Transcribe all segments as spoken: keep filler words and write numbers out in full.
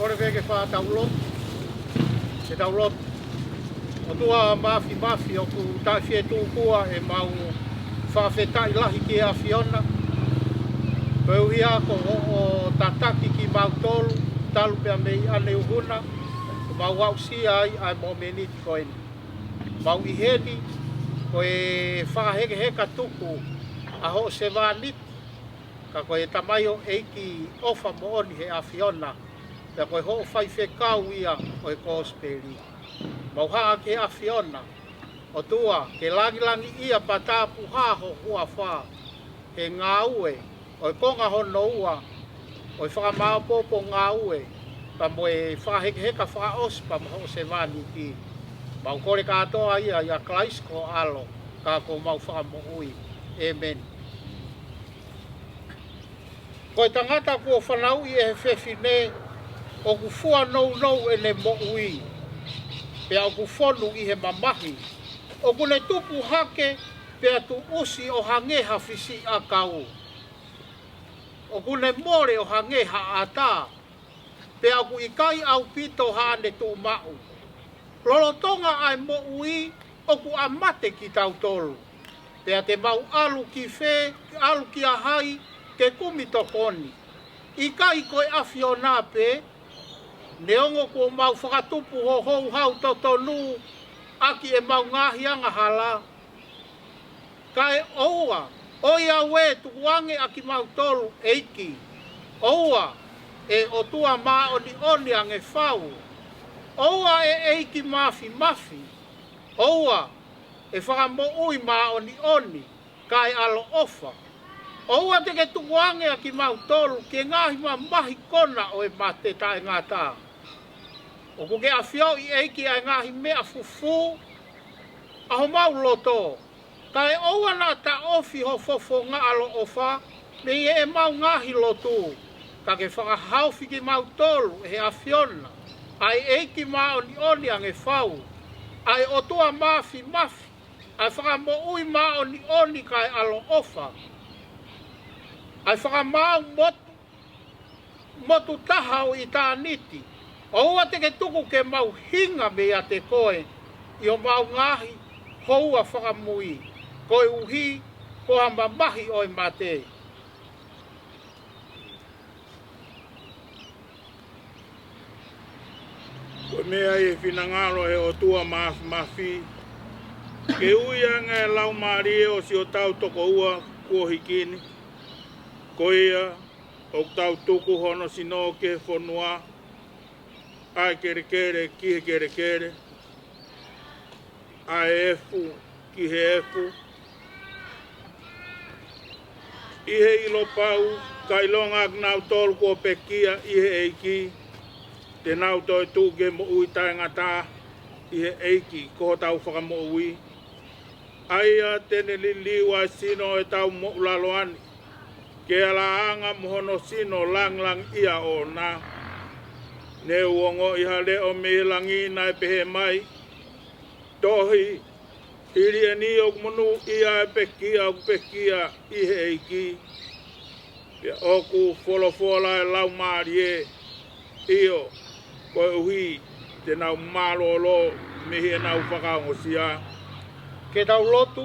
Kole pē ke fakatau lotu. Ke tau lotu. ʻOtua Māfimafi, ʻoku taʻefietuʻukua ʻemau fakafetaʻi lahi ki he ʻAfiona. Koeʻuhi ko hoʻo tataki kimautolu, talu pea mei ʻaneuhu na, ʻo mau aʻusia ai ʻa e mōmeniti ko eni. Mau ʻi heni, ko e fakahekeheka tuku ʻa hoʻo sevāniti, ka ko e tamaioʻeiki ʻofa moʻoni he ʻAfiona, pea ko e hoʻo faifekau ia ʻo e kosipeli. Mau hanga ki he ʻAfiona, ʻOtua, ke langilangiʻia pea tāpuhā ho huafa, he ngāue ʻo e konga hono ua ʻo e fakamāopoopo ngāue, pea mo e fakahekeheka fakaʻosi pea mo hoʻo sevāniti. Mau kole kātoa ia ʻia Kalaisi ko ho ʻAlo, ka ko homau Fakamoʻui. ʻĒmeni. Ko e tangata kuo fanauʻi ʻe he fefine, ʻoku fua nounou ʻene moʻui, pea ʻoku fonu ʻi he mamahi. ʻOku ne tupu hake, pea tuʻusi ʻo hangē ha fisiʻiʻakau. ʻOku ne mole ʻo hangē ha ʻatā, pea ʻoku ʻikai ʻaupito haʻane tuʻumaʻu. Lolotonga ʻa e moʻui ʻoku ʻa mate kitautolu. Pea te mau ʻalu ki fē, ʻalu kia hai ke kumi tokoni? ʻIkai ko e ʻAfiona pē? Neongo kuo mau fakatupu ho houhau totonu ʻaki ʻemau ngaahi angahala. Kae ʻoua, ʻoiauē, tukuange ʻa kimautolu, ʻEiki. ʻOua, ʻe ʻOtua māʻoniʻoni ange fau. ʻOua, ʻe ʻEiki Māfimafi. ʻOua, ʻe Fakamoʻui māʻoniʻoni, kae ʻaloʻofa. ʻOua te ke tukuange ʻa kimautolu ki he ngaahi mamahi kona ʻo e mate taʻengata. ʻOku ke ʻafioʻi, ʻEiki, ʻa e ngaahi meʻa fufū ʻa homau loto. Kae ʻoua naʻa taʻofi ho fofonga ʻaloʻofa mei heʻemau ngaahi lotu, ka ke fakahaofi kimautolu ʻe he ʻAfiona, ʻa e ʻEiki māʻoniʻoni ange fau, ʻa e ʻOtua Māfimafi, ʻa e Fakamoʻui māʻoniʻoni kae ʻaloʻofa, ʻa e Fakamaau motu, motu taha ʻo ʻitāniti. ʻOua te ke tuku ke mau hinga meiate koe ʻi homau ngaahi houa fakamui, koeʻuhi ko ha mamahi ʻo e mate. Ko e meʻa ʻi he finangalo ʻo e ʻOtua Māfimafi, ke ui ange ʻa e laumālie ʻo siʻotau tokoua kuo hiki ni. Ko ia, ʻoku tau tuku hono sino ki he fonua, ʻa e kelekele ki he kelekele, ʻa e efu ki he efu, ʻi he ʻilo pau, ka ʻilonga ʻa kinautolu kuo pekia ʻi he ʻEiki, te nau toe tuʻu ki he moʻui taʻengata ʻi he ʻEiki ko hotau Fakamoʻui. ʻA ia te ne liliu ʻa e sino ʻo ʻetau moʻulaloa ni, ke ʻalaʻanga mo hono sino langilangiʻia ʻoʻona. Ne u ongoʻi ha leʻo mei he langi naʻe pehē mai, Tohi, hili eni ʻoku monūʻia ʻa e pekia ʻoku pekia ʻi he ʻEiki, pea ʻoku folofola ʻa e laumālie, ʻio, koeʻuhi te nau mālōlō mei heʻenau fakaongosia. Ke tau lotu.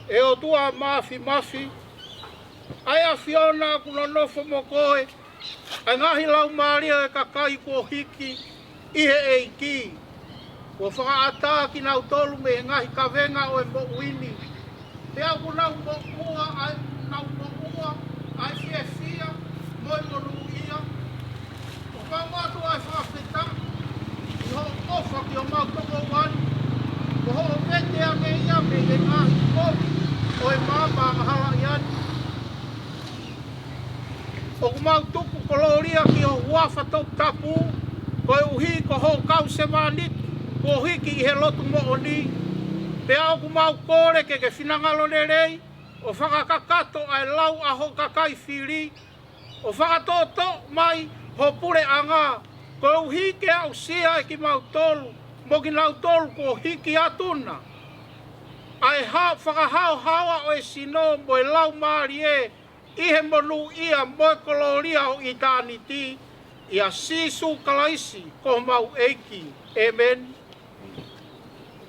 ʻE ʻOtua Māfimafi, ʻa e ʻAfiona, ʻoku nonofo mo koe ʻa e ngaahi laumālie ʻo e kakai kuo hiki ʻi he ʻEiki. Kuo fakaʻatā kinautolu mei he ngaahi kavenga ʻo e moʻui ni, pea ʻoku nau moʻua ʻa e, nau moʻua ʻa e fiefia mo e monūʻia. ʻOku mau ʻoatu ʻa e fakafetaʻi ʻi hoʻo ʻofa ki homau tokoua ni, ko hoʻo vete ange ia mei he ngaahi kovi ʻo e maama angahalaʻia ni. ʻOku mau tuku kolōlia ki ho huafa toputapu, koeʻuhi ko hoʻo kau sevāniti kuo hiki ʻi he lotu moʻoni. Pea ʻoku mau kole ke ke finangalo lelei ʻo fakakakato ʻa e lau ʻa ho kakai fili, ʻo fakatoʻotoʻo mai ho puleʻanga, koeʻuhi ke aʻusia ʻe kimautolu mo kinautolu kuo hiki atu na ʻa e ha-, fakahaohaoa ʻo e sino mo e laumālie ʻi he monūʻia mo e kolōlia ʻo ʻitāniti, ʻia Sīsū Kalaisi ko homau ʻEiki. ʻĒmeni.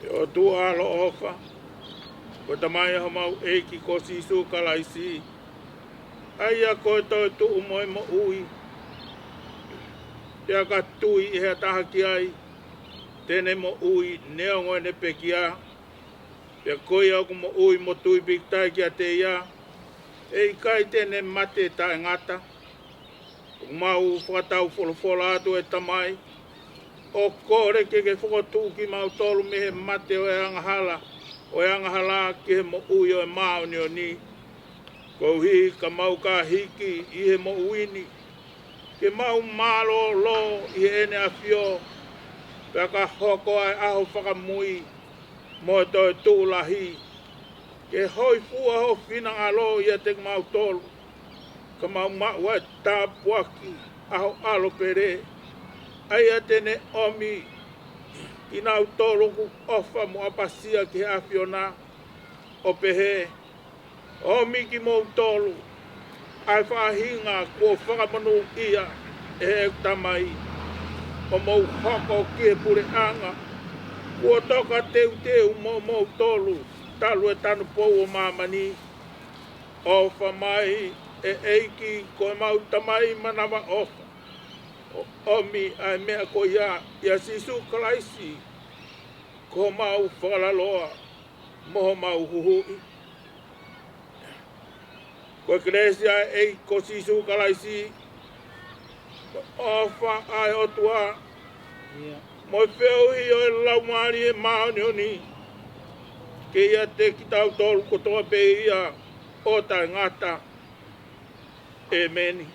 ʻE ʻOtua ʻaloʻofa, ko e Tamai ʻa homau ʻEiki ko Sīsū Kalaisi, ʻa ia ko e toetuʻu mo e moʻui, pea ka tui ʻe ha taha ki ai, te ne moʻui neongo ʻene pekia. Pea ko ia ʻoku moʻui mo tui pīkitai kiate ia, ʻe ʻikai te ne mate taʻengata. ʻOku mau fakataufolofola atu, ʻe Tamai, ʻo kole ke ke fokotuʻu kimautolu mei he mate ʻo e angahala, ʻo e angahala ki he moʻui ʻo e māʻoniʻoni. Koeʻuhi ka mau ka hiki ʻi he moʻui ni, ke mau mālōlō ʻi heʻene ʻafio, Pea ka hoko ʻa e ʻaho fakamui mo e toetuʻu lahi, ke hōifua ho finangalo ʻiate kimautolu, ka mau maʻu ʻa e tāpuaki ʻa ho ʻAlo pele, ʻa ia te ne ʻomi kinautolu ʻoku ʻofa mo ʻapasia ki he ʻAfiona, ʻo pehē: ʻOmi kimoutolu ʻa e faʻahinga kuo fakamonūʻia ʻe heʻeku Tamai, ʻo mou hoko ki he puleʻanga kuo toka teuteu moʻomoutolu talu e tanupou ʻo māmani. ʻOfa mai, ʻe ʻEiki, ko ʻemau Tamai manavaʻofa, ʻo ʻomi ʻa e meʻa ko ia ʻia Sīsū Kalaisi, ko homau Fakalaloa mo homau Huhuʻi. Ko e kelesi ʻa e ʻEiki ko Sīsū Kalaisi, ko e ʻofa ʻa e ʻOtua, mo e feohi ʻo e Laumālie Māʻoniʻoni, ke ʻiate kitautolu kotoa pē ia ʻo taʻengata. ʻĒmeni.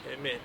ʻĒmeni.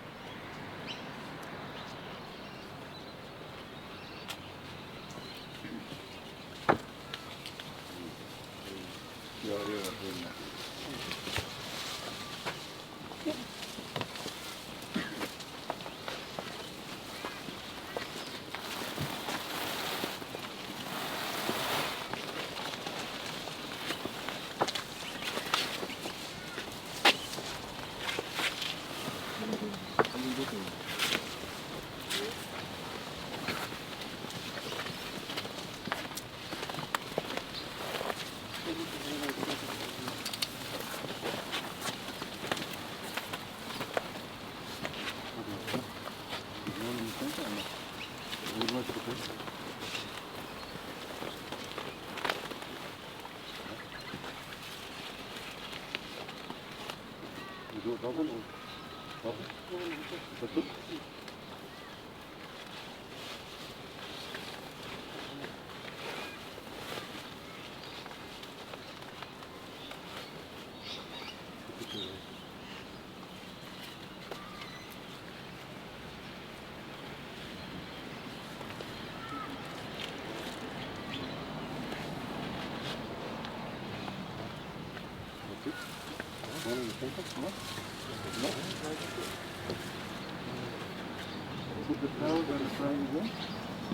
Put the towels and try again.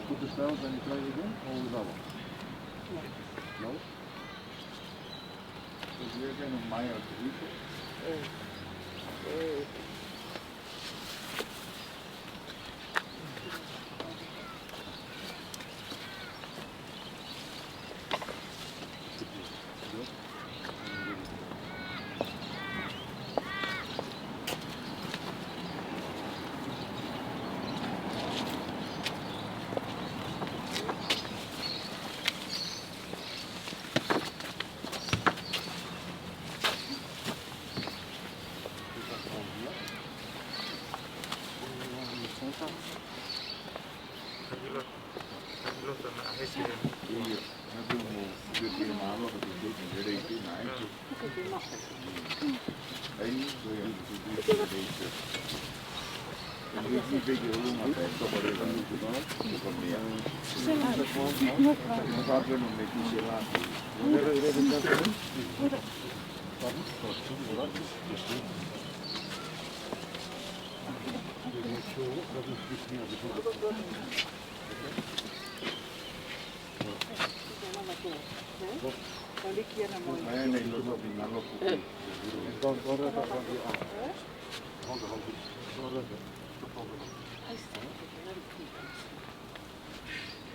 Put the towels and try again, or without one? No? Because we're gonna mire the people.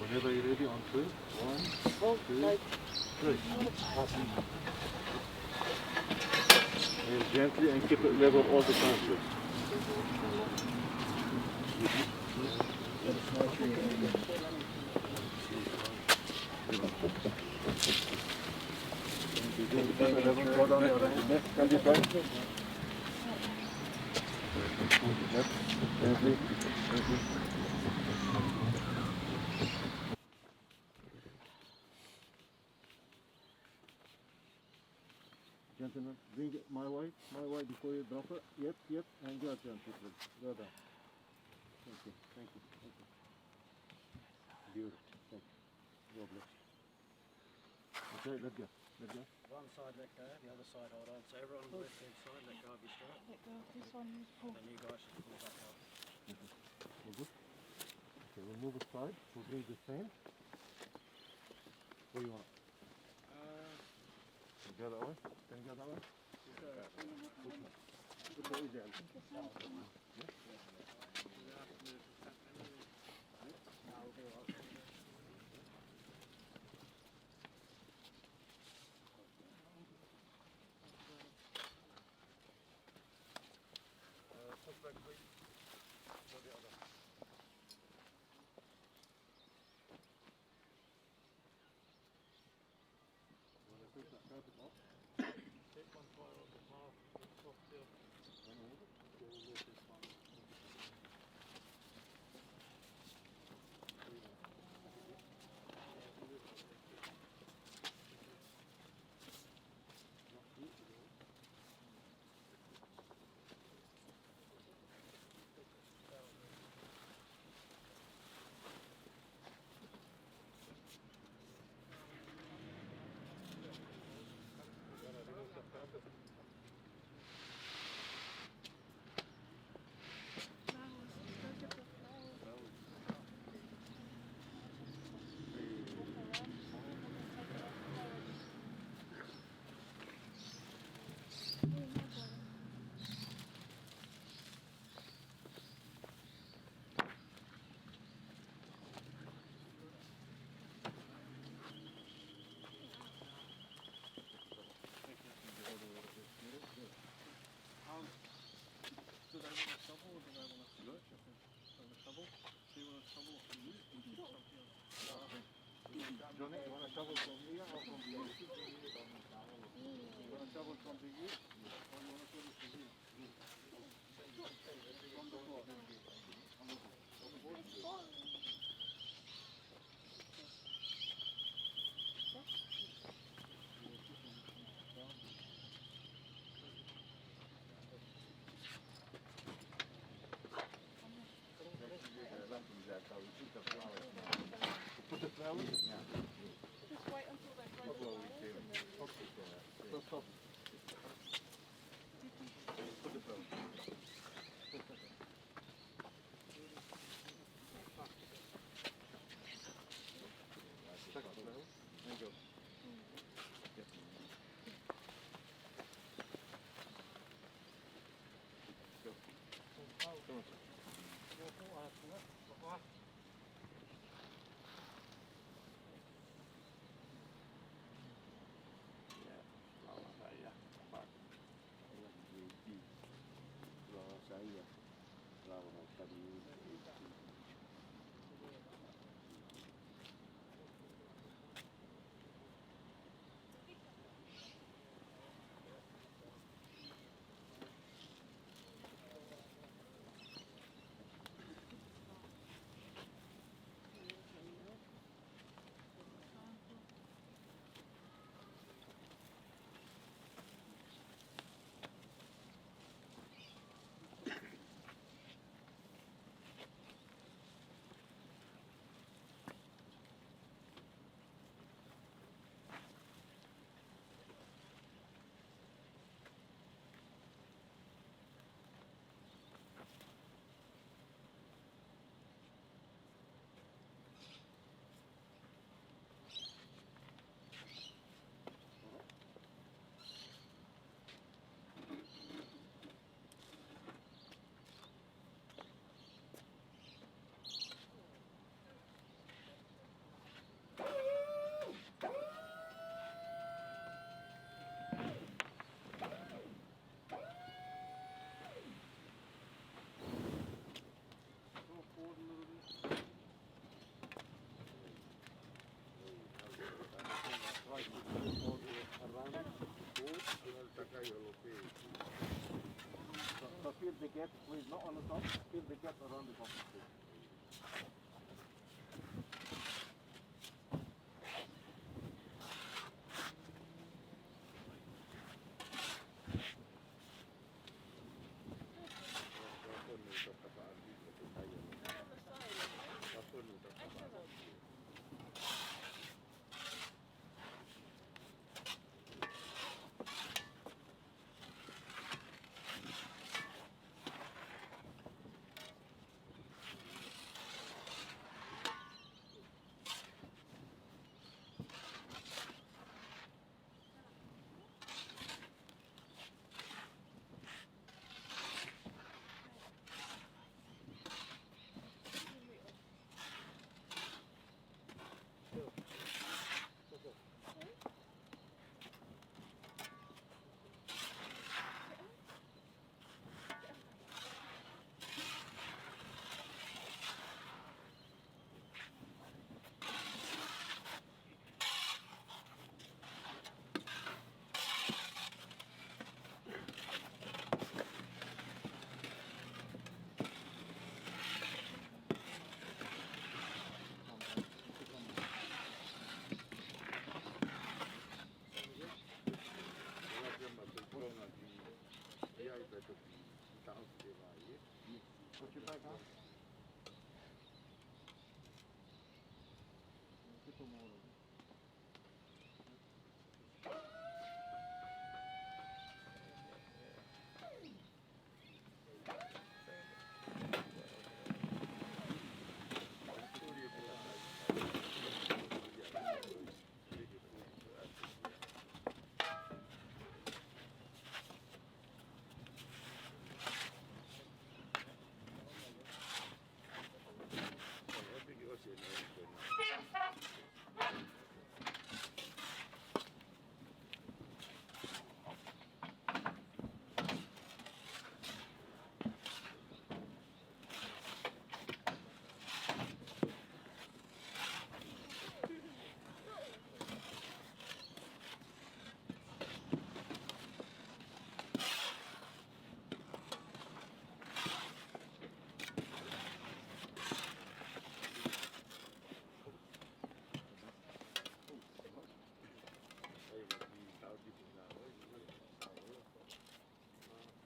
Whenever you're ready, on three. One, two, three. And gently and keep it level all the time, please. Gentlemen, bring it my way, my way before you drop it. Yep, yep, and go down, please. Go down. Thank you, thank you, thank you. Beautiful, thank you. God bless you. Okay, let go, let go. One side let go, the other side hold on. So everyone on the left hand side, let go of your strap. Let go of this one, you pull. And then you guys just pull back up. We're good? Okay, we'll move aside. We'll bring the sand. Where you want? Uh, You go that way? Can you go that way? Put it down. Uh, push back, please. Go the other. Take one pile off the pile, it's off there. Um, do they want a shovel or do they want a, want a shovel? Do you want a shovel or can you? Johnny, you want a shovel from here or from here? You want a shovel from here? Or you want a shovel from here? Put the flowers? Yeah. Just wait until they grow the flowers and then. Okay. Stop. Put the flowers. Check out the flowers. There you go. Yep. Go. Go on, sir. Yeah, flower, yeah. Fuck. Lava saia, lava hau kali. So, so fill the gap, please, not on the top. Fill the gap around the coffin, please.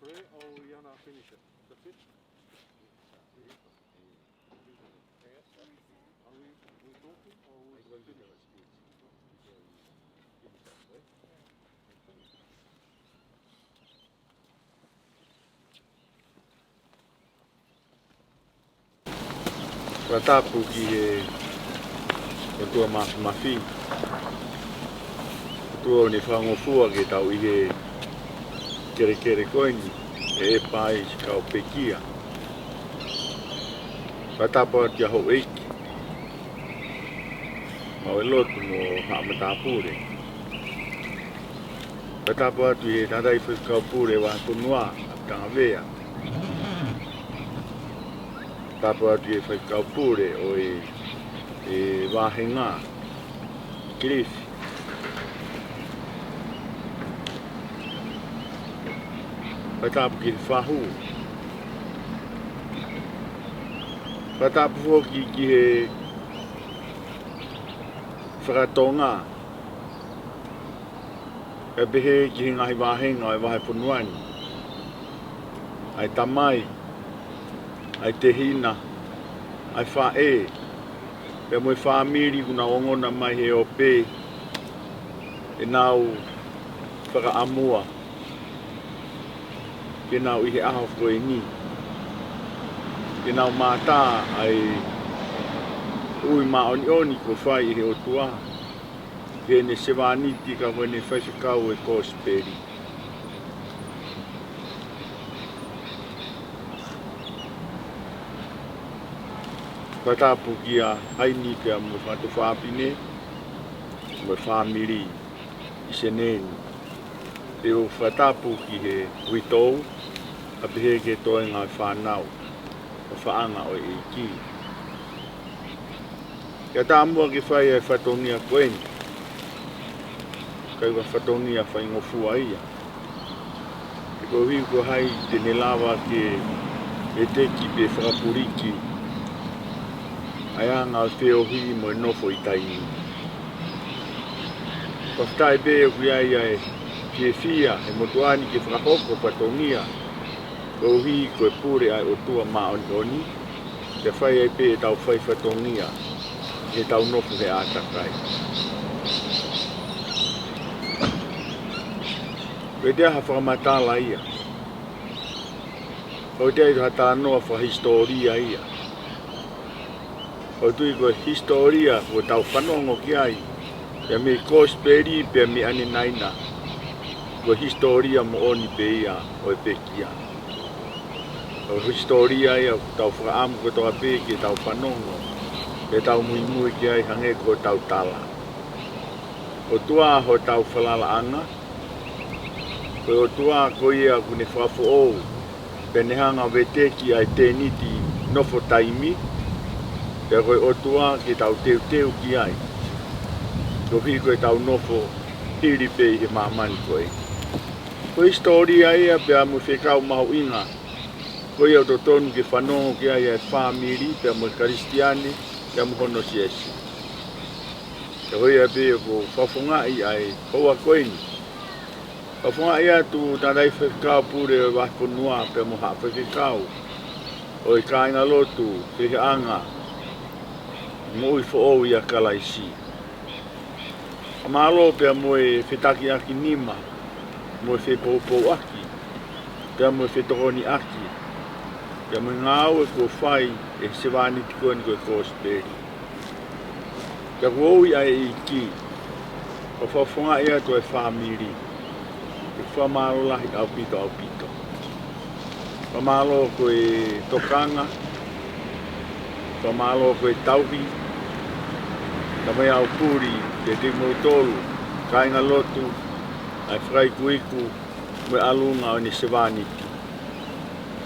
Pray or we gonna finish it? The fish? Are we, we talking or we finish? Fakatapu ki he ʻOtua Māfimafi. ʻOtua ʻoku ne fakangofua ke tau ʻi he kelekele ko eni, ʻe ʻi ai siʻi kau pekia. Fakatapu atu ki he houʻeiki, maʻu e lotu mo haʻa matāpule. Fakatapu atu ki he tangataʻi faifekau pule vahefonua, ʻa Tangavea. Fakatapu atu ki he faifekau pule ʻo e, e vāhenga, Kilifi. Fakatapu ki he fahu. Fakatapu foki ki he fakatonga, pea pehē ki he ngaahi vāhenga ʻo e vahefonua ni, ʻa e tamai, ʻa e tehina, ʻa e faʻē, pea mo e fāmili kuo nau ongona mai he ope, ʻenau fakaʻamua ke nau ʻi he ʻaho ko eni, ke nau mātā ʻa e ui māʻoniʻoni kuo fai ʻe he ʻOtua ki heʻene sevāniti ka ko ʻene faifekau ʻo e kosipeli. Fakatapu kia Haini pea mo e fakatuofāfine mo e fāmili ʻi Senē ni. Pea ʻoku fakatapu ki he uitou, pea pehē ki he toenga ʻo e fānau, ʻo e faʻahinga ʻo e ʻEiki. Ke ʻatā muʻa ke fai ʻa e fatongia ko eni, ʻikai ko ha fatongia faingofua ia. He koeʻuhi ko hai te ne lava ke veteki pe fakapuliki ʻa e anga ʻo e feohi mo e nofo ʻi taimi. Fakafetaʻi pē ʻoku ʻi ai ʻa e fiefia ʻa e motuʻa ni ke fakahoko fatongia, koeʻuhi ko e pule ʻa e ʻOtua Māʻoniʻoni, ke fai ai pē ʻetau fai fatongia ʻi heʻetau nofo he ʻātakai. ʻOku ʻikai ha fakamatala ia. ʻOku ʻikai ha talanoa fakahisitōlia ia. ʻOku ou tui ko e hisitōlia kuo tau fanongo ki ai, pea mei he kosipeli pea mei he ʻanenai na, ko e hisitōlia moʻoni pē ia ʻo e pekia. Ko e hisitōlia ia ʻoku tau fakaʻamu kotoa pē ke tau fanongo, ke tau muimui ki ai hangē ko hotau tala. ʻOtua hotau falalaʻanga, ko e ʻOtua ko ia ʻoku ne fakafoʻou, pea ne hanga ʻo veteki ʻa e tēniti nofo taimi, pea ko e ʻOtua ke tau teuteu ki ai, koeʻuhi ko ʻetau nofo hili pē ʻi he māmani ko ē. Ko e hisitōlia ia pea mo e fekau mahuʻinga, ko ia ʻoku totonu ke fanongo ki ai ʻa e fāmili, pea mo e Kalisitiane, pea mo hono siasi. Pea ko ia pē ʻoku ou fakafofongaʻi ʻa e houa ko eni. Fakafofongaʻi atu tangataʻi faifekau pule ʻo e vahefonua pea mo haʻa faifekau ʻo e kāingalotu Fehiʻanga Moʻui Foʻou ʻia Kalaisi. Mālō pea mo e fetakiʻaki nima, mo e fepoupouaki, pea mo e fetokoniʻaki, pea mo e ngāue kuo fai ʻe he sevāniti ko eni ko e Kosipeli. Pea kuo ui ʻa e ʻEiki, ʻo fakafofongaʻi atu ʻa e fāmili, ʻoku fakamālō lahi ʻaupito ʻaupito. Fakamālō ko e tokanga, fakamālō ko e tauhi, ka mai au puli, kiate kimoutolu, kāingalotu, ʻa e fakaikuiku, mo e ʻalunga ʻo ʻene sevāniti.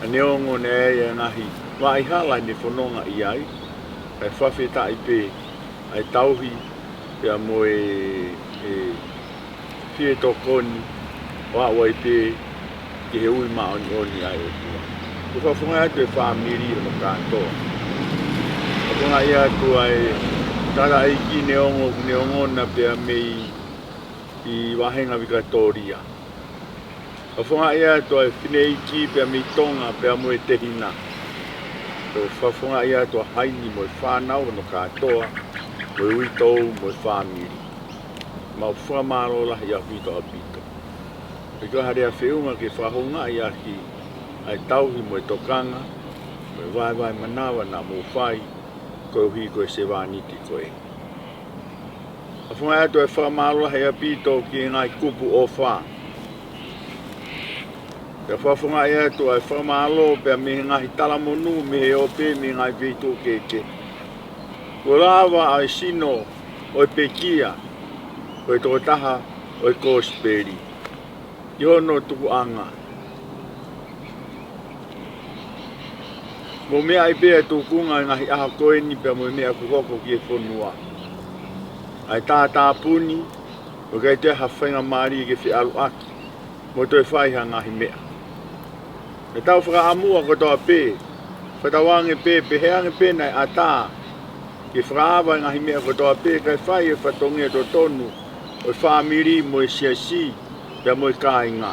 ʻA neongo naʻe ʻi ai e ngaahi vaʻa hala ne fononga ʻi ai, kae fakafetaʻi pē, ʻa e tauhi, pea mo e, e fie tokoni, ʻo aʻu ai pē, ki he ui māʻoniʻoni ʻa e ʻOtua. ʻOku fakafofongaʻi atu e fāmili ʻo kātoa. Fakafofongaʻi atu ʻa e tangataʻeiki neongo, neongo na pea mei ʻi Vahenga Vikatōlia. Fakafofongaʻi atu ʻa e fineʻeiki pea mei Tonga pea mo e tehina. ʻOku fakafofongaʻi atu ʻa Haini mo e fānau hono kātoa, mo e uitou mo e fāmili. Mau fakamālō lahi ʻaupito ʻaupito. ʻIkai ha lea feʻunga ke fakahoungaʻi ʻaki ʻa e tauhi mo e tokanga, mo e vaevae manava naʻa mou fai, koeʻuhi ko e sevāniti ko ē. Fakafofongaʻi atu e fakamālō lahi ʻaupito ki he ngaahi kupu ʻofa. Pea fakafofongaʻi atu ʻa e fakamālō pea mei he ngaahi talamonū, mei he ope, mei he ngaahi feituʻu kehekehe. Kuo lava ʻa e sino ʻo e pekia, ʻo e tokotaha ʻo e Kosipeli, ʻi hono tukuʻanga. Mou meaʻi pē ʻa e tukunga ʻi he ngaahi ʻaho ko eni pea mo e meʻa kuo hoko ki he fonua. ʻA e tātāpuni, ʻoku ʻikai toe ha faingamālie ke feʻaluʻaki, mo toe fai ha ngaahi meʻa. Ke tau fakaʻamua kotoa pē, fakatauange pē, pehē ange pē naʻe ʻatā, ke fakaava e ngaahi meʻa kotoa pē, kae fai e fatongia totonu ʻo e fāmili mo e siasi, pea mo e kāinga.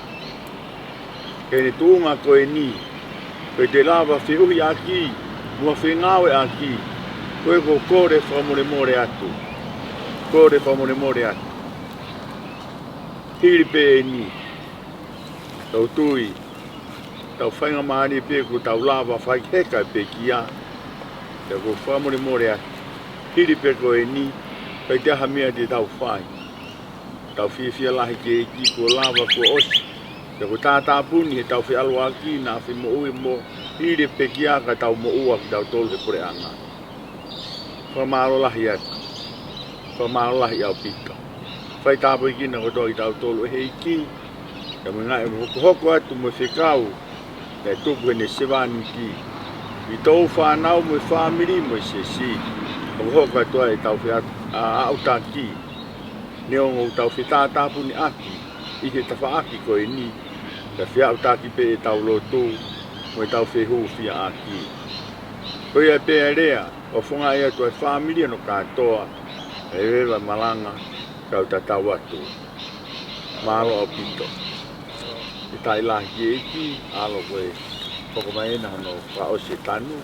Ka ʻi he tuʻunga ko eni, ʻoku ʻikai te lava feʻuhiʻaki, mo fengāueʻaki, ko e ko kole fakamolemole atu. Kole fakamolemole atu. Hili pē eni, tau tui, tau faingamālie pē kuo tau lava fakaheka e pekia, pea ʻoku ou fakamolemole atu. Hili pē ko eni, ʻikai toe ʻi ai ha meʻa te tau fai. Tau fiefia lahi ki he ʻEiki kuo lava kuo ʻosi. Pea kuo tātāpuni heʻetau feʻaluʻaki naʻa femoʻui mo hili e pekia ka tau moʻua kitautolu he puleʻanga. Fakamālō lahi atu. Fakamālō lahi ʻaupito. Fai tāpuekina kotoa kitautolu ʻe he ʻEiki. Ka mo e ngaahi hokohoko atu mo e fekau naʻe tupu heʻene sevāniti. Uitou, fānau mo e fāmili mo e siasi. Hokohoko atu ai ʻetau feʻa-, ʻa, ʻaʻutaki. Neongo ʻoku tau fetātāpuniʻaki ʻi he tafaʻaki ko eni, ka feʻautaki pē ʻetau lotu mo ʻetau fehūfiaʻaki. Ko ia pē ʻa e lea, fakafofongaʻi atu ʻa e fāmili hono kātoa, ʻa e veva malanga, kau tatau atu. Mālō ʻaupito. ʻE tailahi ki he ʻEiki, ʻalu ko e hoko mai ena hono fakaʻosi e tanu.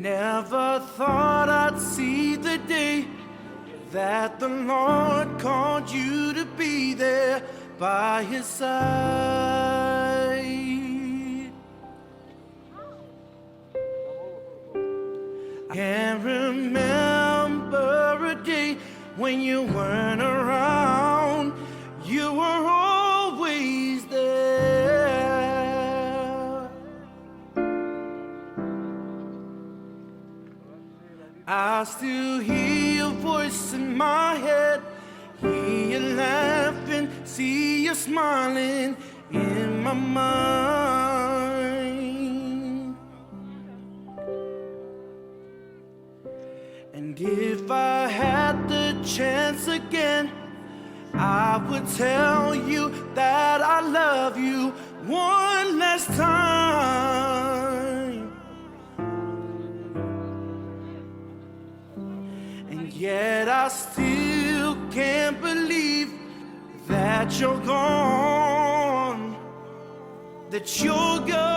Never thought I'd see the day that the Lord called you to be there by his side. I can't remember a day when you weren't around. You were always there. I still hear your voice in my head. Hear you laughing, see you smiling in my mind. And if I had the chance again, I would tell you that I love you one last time. And yet I still can't believe that you're gone, that you're gone.